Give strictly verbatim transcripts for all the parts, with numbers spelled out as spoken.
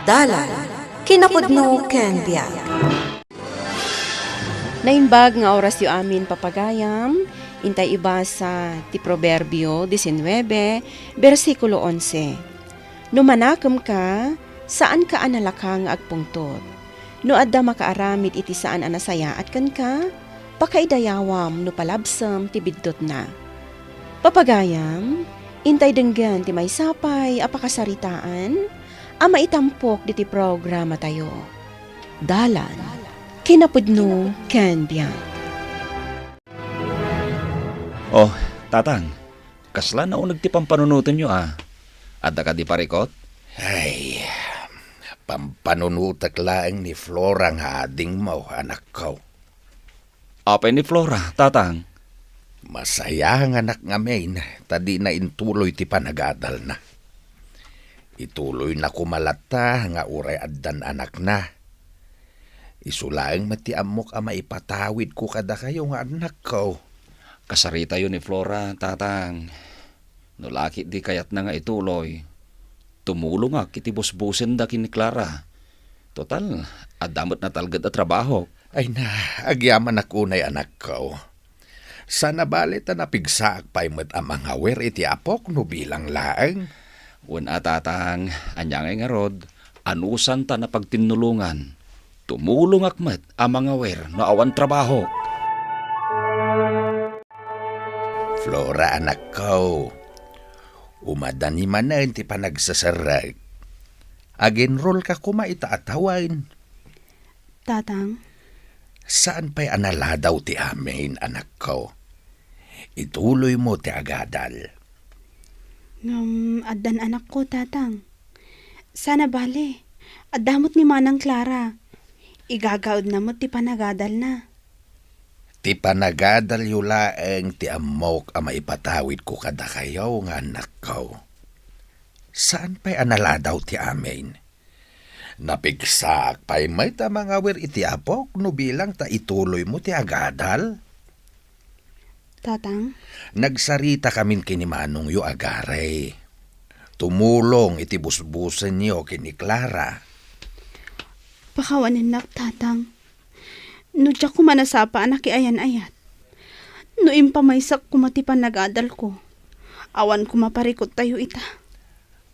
Dalan, kinapudno ken biag. Naimbag nga orasyo amin, papagayam, intay ibasa ti Proverbio diecinueve, bersikulo onse. No manakemka, saanka a nalaka nga agpungtot. No adda makaaramid iti saan a nasayaat kenka, pakaidayawam no palabsem ti biddutna. Papagayam, intay denggen ti maysa pay a pakasaritaan a maitampok ditoy programatayo. Dalan, kinapudno ken biag. Oh, Tatang, kasla nauneg ti pampanunotenyo a? Adda kadi parikot? Ay, pampanunotek laeng ni Flora nga adingmo, anakko. Apay ni Flora, Tatang? Masayanganak ngamin ta dina intuloy ti panagadalna. Ituloyna koma latta nga uray addan anakna. Isu laeng met ti ammok a maipatawidko kadakayo nga annakko. Kasaritayo ni Flora, Tatang. No la ketdi kayatna nga ituloy, tumulongak iti busbusenda ken ni Clara. Total, adda met natalged a trabahok. Ay na, agyamanak unay, anakko. Saan a bale ta napigsaak pay met a mangawer iti apok no bilang laeng. Wen a, Tatang, ania ngay ngarud, anusanta napagtinnulongan. Tumulongak met a mangawer no awan trabahok. Flora, anakko, umadani manen ti panagseserrek. Agenrolka koma ita a tawen. Tatang? Saan pay a naladaw ti amin, anakko. Ituloymo ti agadal. Ngem addan anakko, Tatang. Saan a bale, adda met ni Manang Clara. Igagaudna met ti panagadalna. Ti panagadalyo laeng ti ammok a maipatawidko kadakayo nga annakko. Saan pay a naladaw ti amin. Napigsaak pay met a mangawer iti apok no bilang ta ituloymo ti agadal. Tatang? Nagsarita kamin ken ni manongyo a Gary. Tumulong iti busbusenyo ken ni Clara. Pakawanennak, Tatang. No diak koma nasapa a nakiayan-ayat, no impamaysak koma ti panagadalko, awan koma parikottayo ita.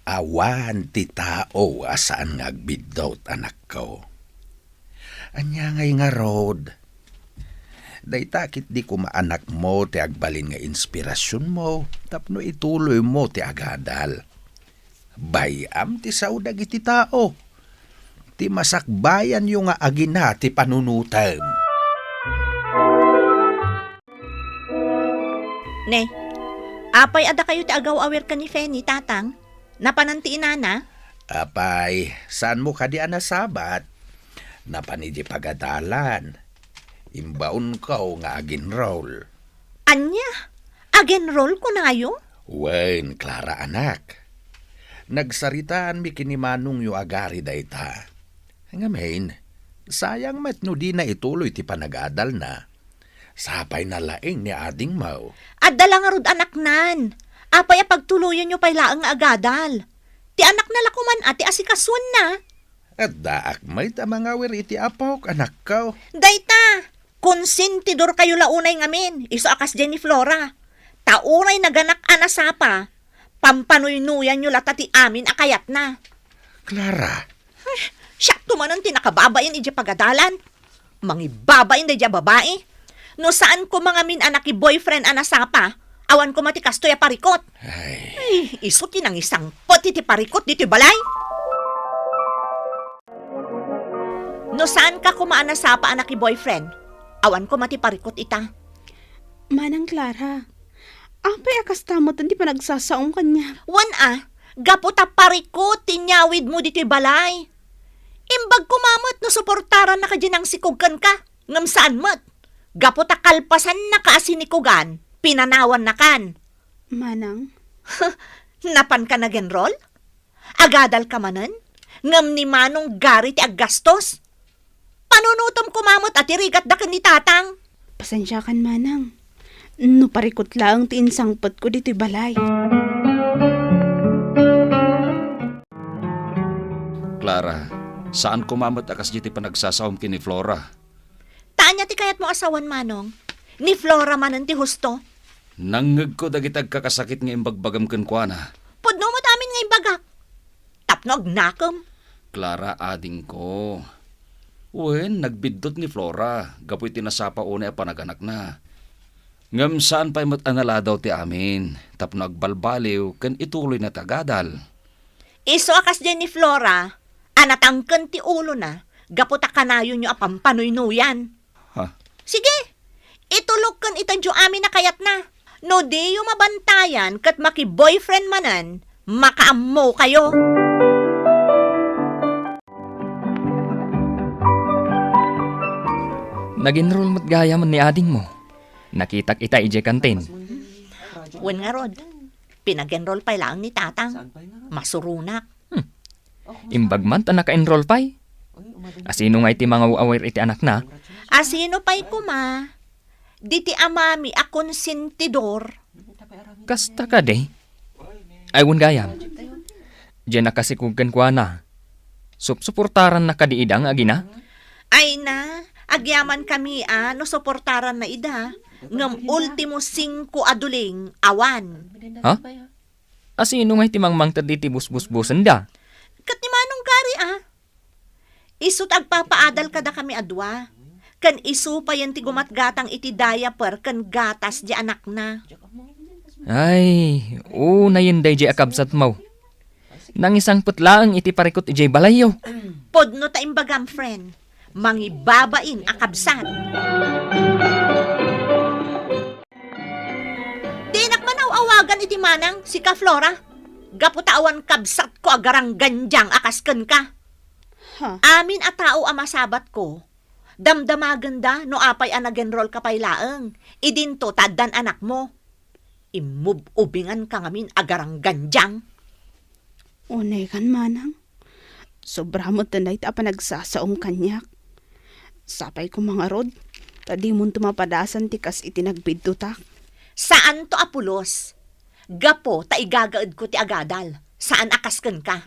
Awan ti tao a saan nga agbiddut, anakko. Ania ngay ngarud? Dayta ketdi koma anakmo ti agbalin nga inspirasionmo tapno ituloymo ti agadal. Bay-am ti sao dagiti tao. Ti masakbayanyo nga agina ti panunotem. Ne, apay a dakayo ti agaw-awir ken ni Fanny, Tatang? Napanan ti inana? Apay, saanmo kadi a nasabat? Napan idiay pagadalan. Imbaonko nga agenrol. Ania? Agenrol, kunayo? Wen, Clara, anak. Nagsaritaanmi ken ni manongyo a Gary dayta. Ngamin, sayang met no dina ituloy ti panagadalna. Sapay na laeng ni adingmo. Adda la ngarud anaknan. Apay a pagtuloyenyo pay laeng nga agadal? Ti anakna la koman a ti asikasuenna. Addaak met a mangawer iti apok, anakko. Dayta, konsentidorkayo la unay ngamin, isu a kasdiay ni Flora. Ta uray naganak a nasapa, pampanuynuyanyo latta ti amin a kayatna. Clara. Ay, siakto manen ti nakababain idiay pagadalan. Mangibabain daydiay a babai. No saan koma ngamin a naki-boyfriend a nasapa, awan koma ti kastoy a parikot. Ay. Ay, isu ti nangisangpet iti parikot ditoy balay. No saanka koma a nasapa a naki-boyfriend, awan koma ti parikot ita. Manang Clara, apay a kasta met ti panagsasaom kaniak? Wen a, gapu ta parikot ti inyawidmo ditoy balay. Imbag koma met no suportarannaka diay nangsikog kenka, ngem saan met. Gapu ta kalpasannaka a sinikogan, pinanawannakan. Manang? Napanka nagenrol? Agadalka manen? Ngem ni Manong Gary ti aggastos? Panunotem koma met a ti rigatda ken ni Tatang. Pasensiakan, Manang. No parikot laeng ti insangpetko ditoy balay. Clara, saan koma met a kasdi ti panagsasaom ken ni Flora. Ta ania ti kayatmo a sawen, Manong? Ni Flora manen ti husto? Nangngegko dagiti agkakasakit nga imbagbagam kenkuana. Pudno met amin nga imbagak. Tapno agnakem. Clara, adingko. Wen, nagbiddut ni Flora gapu iti nasapa unay a panaganakna. Ngem saan pay met a naladaw ti amin tapno agbalbaliw ken ituloyna ti agadal. Isu a kasdiay ni Flora a natangken ti ulona gapu ta kanayonyo a pampanuynuyan. Ha? Sige, itulokkan itadyo amin a kayatna. No diyo mabantayan ket maki-boyfriend manen, makaammokayo. Nag-enroll met gayam ni adingmo. Nakitak ita idiay kantin. Wen ngarud, pinag-enroll pay laeng ni Tatang. Masuronak. Hmm. Imbag man ta naka-enroll pay. Asino ngay ti mangaw-awir iti anakna? Asino pay koma? Diti amami a konsentidor. Kasta kadi? Ay, wen gayam. Diay nakasikog kenkuana. Supsuportaranna kadi ida nga agina? Ay na, agyaman kami a no suportaranna ida. Ngem ultimo singko a duling, awan. Ha? Asino ngay ti mangmangted iti busbusbusenda? Ket ni Manong Gary, a. Isu ti agpapaadal kadakami a dua. Ken isu payen ti gumatgatang iti diaper ken gatas diay anakna. Ay, unayen daydiay a kabsatmo. Nangisangpet laeng iti parikut idiay balayyo. Pudno ta imbagam, friend. Mangibabain a kabsat. Dinak man aw-awagan iti manang, sika, Flora, gapu ta awan kabsatko a garanggandiang a kas kenka. Ha? Amin a tao a masabatko, damdamagenda no apay a nag-enroll ka pay laeng, idinto ta addan anakmo. Immub-ubinganka ngamin a garanggandiang. Unegan, manang. Sobra met dayta a panagsasaom kaniak. Sapay koma ngarud, ta dimonto mapadasan ti kas iti nagbiddutak. Saanto a pulos. Gapu ta igagaedko ti agadal. Saan a kas kenka.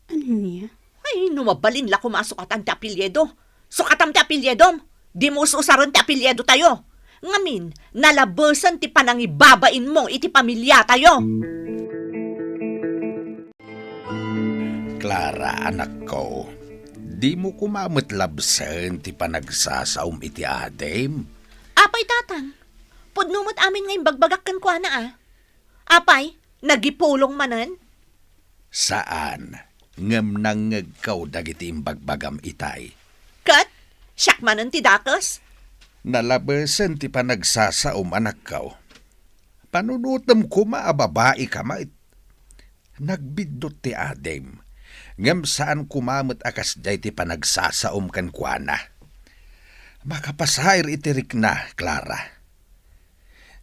Ania? Ay, no mabalin la koma a sukatan ti apelyido. Sukatam ti apelyidom. Dimo us-usaren ti apelyidotayo. Ngamin, nalabesen ti panangibabainmo iti pamiliatayo. Clara, anakko, dimo koma met labsen ti panagsasaom iti adim? Apay, Tatang, pudno met amin nga imbagbagak kenkuana, a. Apay, nagipulong manen? Saan, ngem nangngegko dagiti imbagbagam itay. Ket, siak manen ti dakes? Nalabesen ti panagsasaom, anakko. Panunotem koma a babaika met. Nagbiddut ti adim, ngem saan koma met a kasdiay ti panagsasaom kenkuana. Makapasair iti rikna, Clara.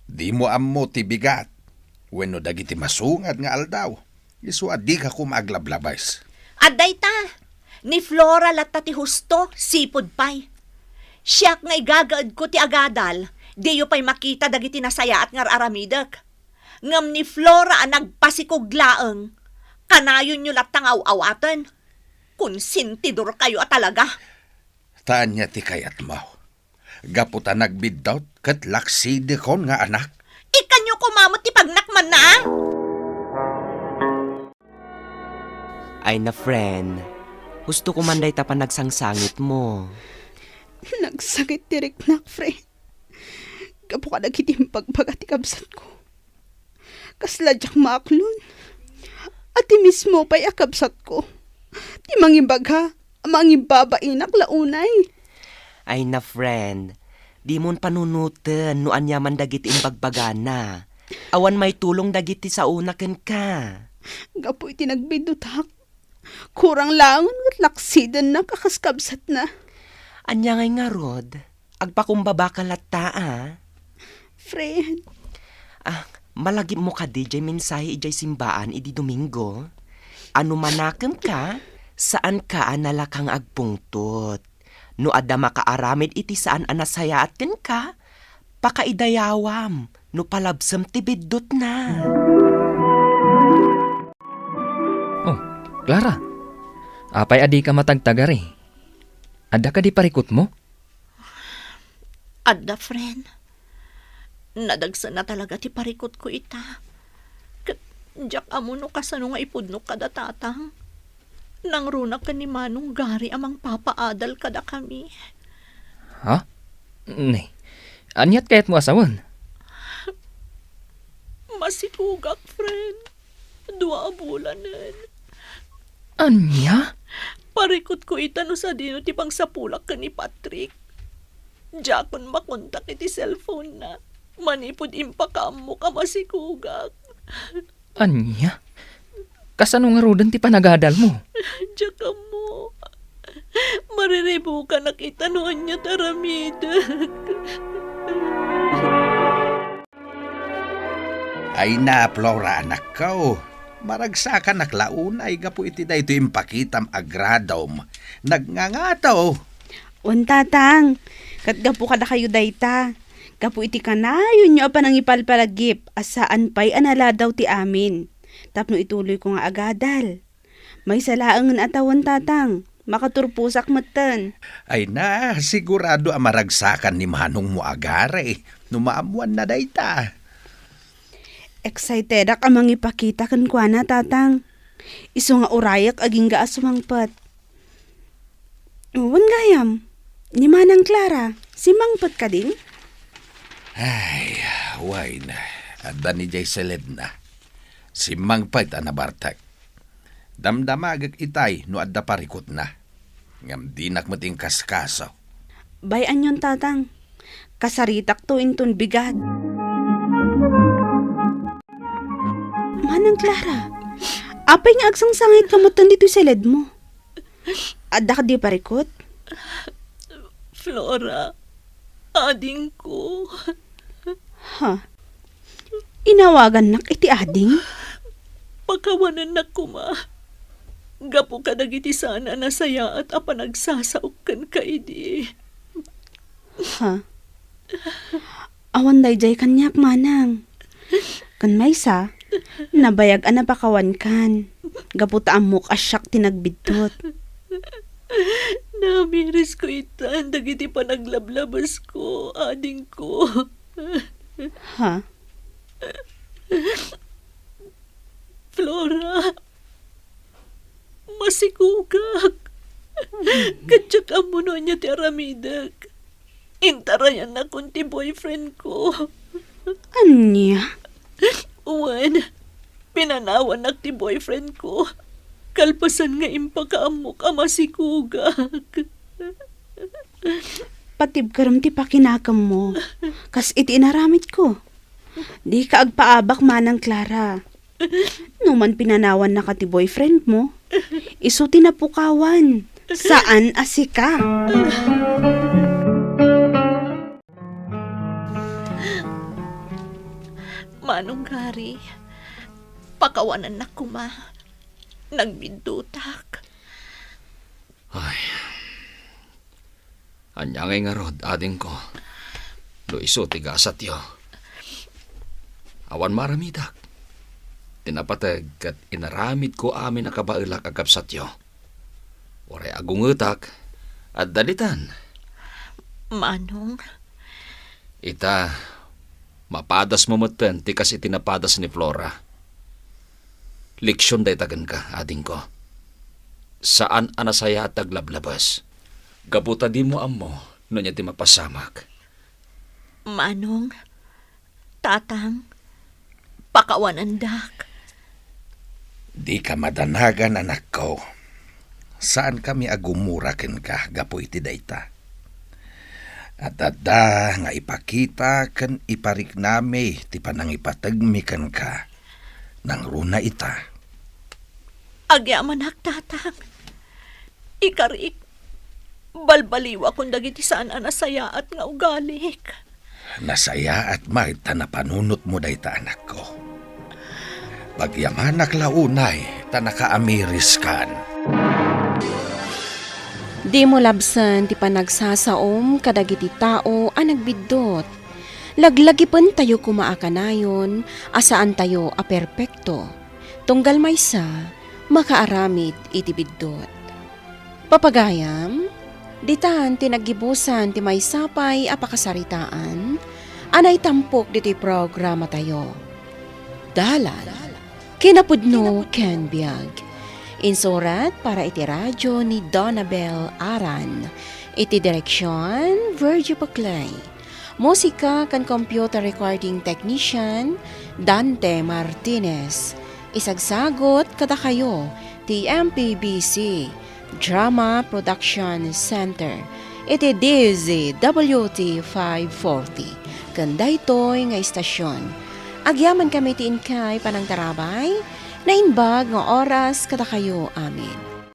Dimo ammo ti bigat wenno dagiti masungad nga aldaw, isu a dika koma aglablabes. Adda ita, ni Flora latta ti husto, sipud pay. Siak nga igagaedko ti agadal, diyo pay makita dagiti nasayaat nga ar-aramidek. Ngem ni Flora a nagpasikog laeng, kanayonyo latta nga aw-awaten. Konsentidorkayo a talaga. Ta ania ti kayatmo? Gapu ta nagbiddut ket laksidekon nga anak? Ikanyo koma met ti pagnakmanna, a? Ay na, friend, husto ko man dayta panagsangsangitmo. Nagsakit ti riknak, friend. Gapu kadagiti imbagbaga ti kabsatko. Kasla diak maaklon a ti mismo pay a kabsatko ti mangibaga a mangibabainak la unay. Ay na, friend, dimon panunoten no ania man dagiti imbagbagana. Awan maitulong dagiti saona kenka. Gapu iti nagbiddutak, kurang laengen ket laksidennak a kas kabsatna. Ania ngay ngarud? Agpakumbabaka latta, a. Friend. Ah, malagipmo kadi jay mensahe idiay simbaan idi Domingo? A no manakemka, saanka a nalaka nga agpungtot. No adda makaaramid iti saan a nasayaat kenka, pakaidayawam no palabsem ti biddutna. Oh, Clara, Apay a dika matagtagari? Adda kadi parikutmo? Adda, friend. Nadagsenna talaga ti parikutko ita. Ket diak ammo no kasano nga ipudnok kada tatang. Nangrunak ken ni Manong Gary a mangpapaadal kadakami. Ha? Ni, aniat kayatmo a sawen? Masikugak, friend. Dua a bulanen. Ania? Parikutko ita no sadino ti pangsapulak ken ni Patrick. Diakon makontak iti cellphone-na. Manipud impakaammok a masikugak. Ania? Kasano ngaruden ti panagadalmo? Diak ammo. Mariribukanak ita no ania ti aramidek. Ay na, Flora, anakko. Maragsakanak la unay gapu iti daytoy impakitam a gradom. Nagngangato. Wen, Tatang. Ket gapu kadakayo dayta. Gapu iti kanayonyo a panangipalpalagip a saan pay a naladaw ti amin. Tapno ituloyko nga agadal. Maysa laengen a tawen, Tatang. Makaturposak metten. Ay na, sigurado a maragsakan ni manongmo a Gary no maammoanna dayta. Excitedak a mangipakita kenkuana, Tatang. Isu nga urayek agingga a sumangpet. Wen gayam, ni Manang Clara, simmangpet kadin? Ay, wen, adda ni jay siledna. Simmangpet a nabartek. Damdamagek itay no adda parikutna. Ngem dinak met inkaskaso. Bay-anyon, Tatang. Kasaritakto inton bigat. Manang Clara, apay nga agsangsangitka metten ditoy siledmo? Adda kadi parikut? Flora, adingko. Ha? Inawagannak iti ading? Pakawanennak koma. Gapu kadagiti saan a nasayaat a panagsasaok kenka idi. Ha? Awan daydiay kaniak, manang. Ken maysa, nabayag a napakawankan. Gapu ta ammok a siak ti nagbiddut. Naamirisko itan dagiti panaglablabesko, adingko. Ha? Flora, masikugak. Ket diak ammo no ania ti aramidek. Intarayannakon ti boyfriendko. Ania? Wen, pinanawannak ti boyfriendko. Kalpasan nga impakaammok a masikugak. Patibkerem ti pakinakemmo, kas iti inaramidko. Dika agpaabak, Manang Clara. No man pinanawannaka ti boyfriendmo, isu ti napukawan, saan a sika. Manong Gary, pakawanennak koma. Nagbiddutak. Ay. Ania ngay ngarud, adingko, no isu ti gasatyo? Awan maaramidak. Ti napateg ket inaramidko amin a kabaelak a kabsatyo. Uray agungetak, adda ditan. Manong? Ita, mapadasmo metten ti kas iti napadas ni Flora. Leksion dayta kenka, adingko. Saan a nasayaat ti aglablabes. Gapu ta dimo ammo no ania ti mapasamak. Manong, Tatang, pakawanendak. Dika madanagan, anakko. Saankami a gumura kenka gapu iti dayta. Adda nga ipakita ken ipariknami ti panangipategmi kenka. Nangruna ita. Agyamanak, Tatang. Ikarik, balbaliwakon dagiti saan a nasayaat nga ugalik. Nasayaat met ta napanunotmo dayta, anakko. Pagyamanak la unay ta nakaamiriskan. Dimo labsen ti panagsasaom kadagiti tao a nagbiddut. Laglagipentayo koma a kanayon a saantayo a perpekto. Tunggal maysa, makaaramid iti biddut. Papagayam, ditan ti naggibusan ti maysa pay a pakasaritaan a naitampok ditoy programatayo. Dalan, kinapudno ken biag. Insurat para iti radyo ni Donabel Aran. Iti direksion, Virgie Paclay. Musika ken computer recording technician, Dante Martinez. Isagsagot kadakayo ti M P B C Drama Production Center iti D Z W T five forty. Ken daytoy nga istasyon, agyamankami ti inkay panangtarabay, naimbag nga oras kadakayo amin.